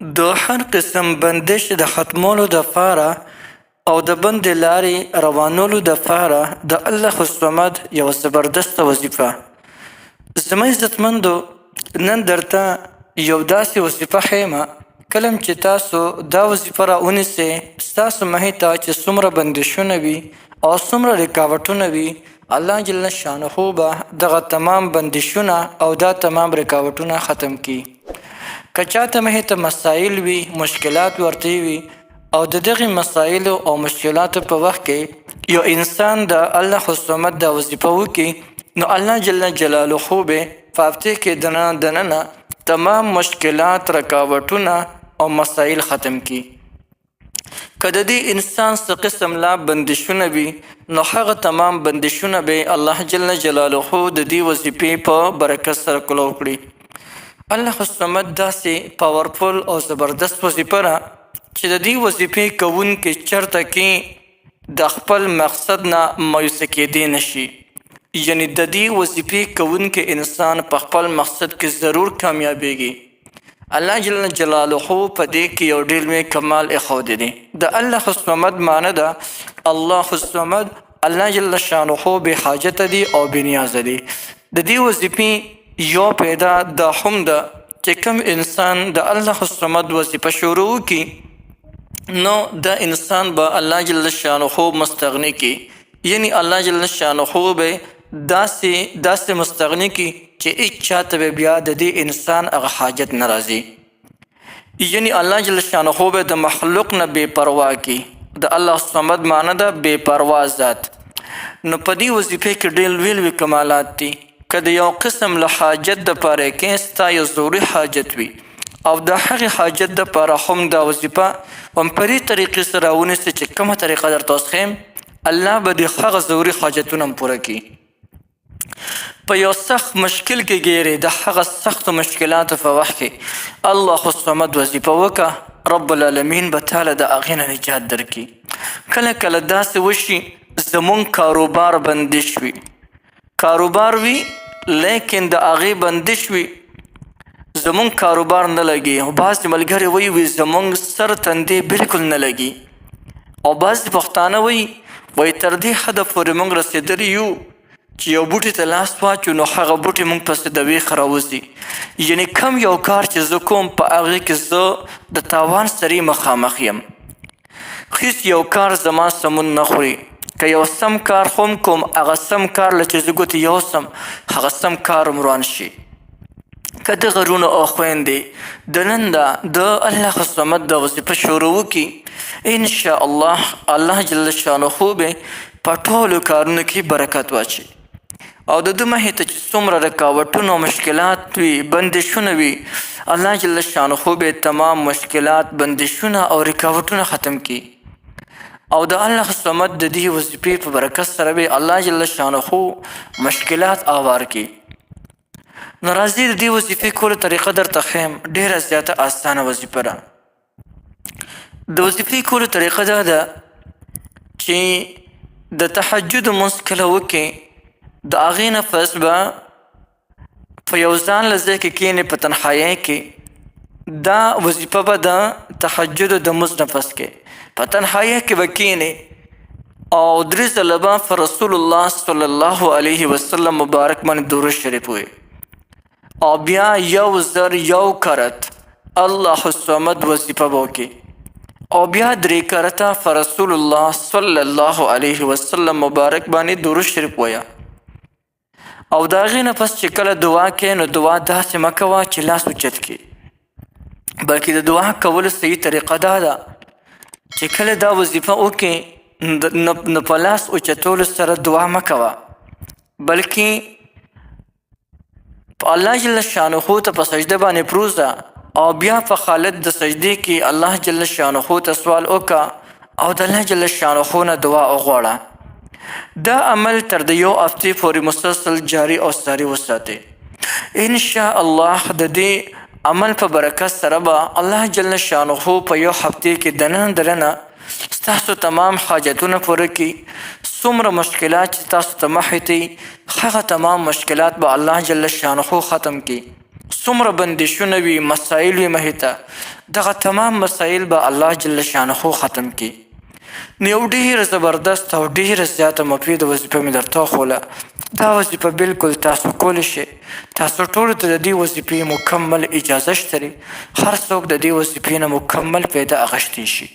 د هر قسم بندش د ختمولو دپاره او د بندې لارې روانولو دپاره د الله الصمد یوه زبردسته وظیفه. زما عزتمندو، نن درته یو داسې وظیفه ښیم، کله چې تاسو دا وظیفه را ونیسئ، ستاسو مخې ته چې څومره بندشونه وي او څومره رکاوټونه وي، الله جل شانه به دغه تمام بندشونه او دا تمام رکاوټونه ختم کړي. که چاته مخې ته مسایل وي، مشکلات ورته وي، او د دغې مسایلو او مشکلاتو په وخت کې یو انسان د الله الصمد دا وظیفه وکړي، نو الله جل جلاله به په هفتې کې دننه دننه تمام مشکلات، رکاوټونه او مسایل ختم کړي. که د دې انسان څه قسم لا بندشونه وي، نو هغه تمام بندشونه به الله جل جلاله د دې وظیفې په برکت سره کولو کړي. الله الصمد داسې پاورفل او زبردست وظیفه ده چې د دې وظیفې کوونکي چرته کې د خپل مقصد نه مایوسه کېدی نه شي. یعنی د دې وظیفې کوونکی انسان په خپل مقصد کې ضرور کامیابیږي. الله جل جلاله په دې کې یو ډېر لوی کمال ایښودی دی. د الله الصمد معنی ده الله الصمد، الله جل شانه بې حاجته دی او بې نیازه دی. د دې وظیفې یو پیدا دا هم ده چې کوم انسان د الله الصمد وظیفه شروع کړي، نو دا انسان به الله جل شانه مستغني کړي. یعنی الله جل شانه به داسې مستغني کړي چې هیڅ چاته به بیا د دې انسان هغه حاجت نه راځي. یعنی الله جل شانه به د مخلوق نه بې پروا کړي. د الله الصمد معنی ده بې پروا ذات. نو په دې وظیفې کې ډېر لوی لوی کمالات دي. که د یو قسم له حاجت دپاره کې ستا یو ضروري حاجت وي، او د هغې حاجت دپاره هم دا وظیفه هم په دې طریقې سره ونیسې چې کومه طریقه درته اوس ښیم، الله به دې هغه ضروري حاجتونه هم پوره کړي. په یو سخت مشکل کې ګیرې، د هغه سختو مشکلاتو په وخت کې الله الصمد وظیفه وکړه، رب العالمین به تاله د هغې نه نجات درکړي. کله کله داسې وشي زمونږ کاروبار بندش وي، کاروبار وي لیکن د هغې بندش وي، زمونږ کاروبار نه لګي. او بعضې ملګري وایي وي زمونږ سر تندې بالکل نه لګي. او بعضې پښتانه وایي وایي تر دې حده پورې مونږ رسېدلي یو چې یو بوټي ته لاس واچو، نو هغه بوټي مونږ پسې د ویښه راوځي. یعنی کم یو کار چې زه کوم، په هغې کې زه د تاوان سره مخامخ یم، هیڅ یو کار زما سمون نه خوري. که یو سم کار هم کوم، هغه سم کار له چې زه ګوتې یوسم، هغه سم کار هم روان شي. که دغه وروڼه او خویندې د نن ده د الله الصمد د وظیفه شروع وکړي، انشاءالله الله جل شانه به په ټولو کارونو کې برکت واچوي. او د ده مخې ته چې څومره رکاوټونه او مشکلات وي، بندشونه وي، الله جل شانه به تمام مشکلات، بندشونه او رکاوټونه ختم کړي. او د الله الصمد د دې وظیفې په برکت سره به الله جل شانه مشکلات آوار کړي. نو راځئ د دې وظیفې کولو طریقه درته ښیم، ډېره زیاته اسانه وظیفه ده. د وظیفې کولو طریقه دا ده چې د تهجد لمونځ کله وکړې، د هغې نه پس به په یو ځان له ځای کې کښېنې په تنهایۍ کې. دا وظیفه به د تهجد د لمونځ نه پس کې په تنهایۍ کې به کښېنې او درې ځله به په رسول الله صلی الله علیه وسلم مبارک باندې درود شریف ووایې، او بیا 1001 کرت الله الصمد وظیفه به وکړې، او بیا 3 کرته په رسول الله صلی الله علیه وسلم مبارک باندې درود شریف ووایه. او د هغې نه پس چې کله دعا کوې، نو دعا داسې مه کوه چې لاس اوچت کړې، بلکې د دعا کولو صحیح طریقه دا ده چې کله دا وظیفه وکړې، نو په لاس اوچتولو سره دعا مه کوه، بلکې په الله جل شانه ته په سجده باندې پروزه، او بیا په حالت د سجدې کې الله جل شانه ته سوال وکړه او د الله جل شانه نه دعا وغواړه. دا عمل تر د یو هفتې پورې مسلسل جاری او ساری وساتئ. ان شاء الله د دې عمل په برکت سره به الله جل شانه په یو هفتې کې دننه دننه ستاسو تمام حاجتونه پوره کړي. څومره مشکلات چې تاسو ته مخې ته، هغه تمام مشکلات به الله جل شانه ختم کړي. څومره بندشونه وي، مسایل وي مخې ته، دغه تمام مسایل به الله جل شانه ختم کړي. نو یو ډېره زبردست او ډېره زیاته مفیده وظیفه مې درته وښوله. دا وظیفه بالکل تاسو کولی شئ، تاسو ټولو ته د دې وظیفې مکمل اجازه شته دی، هر څوک د دې وظیفې نه مکمل فایده اخیستی شي.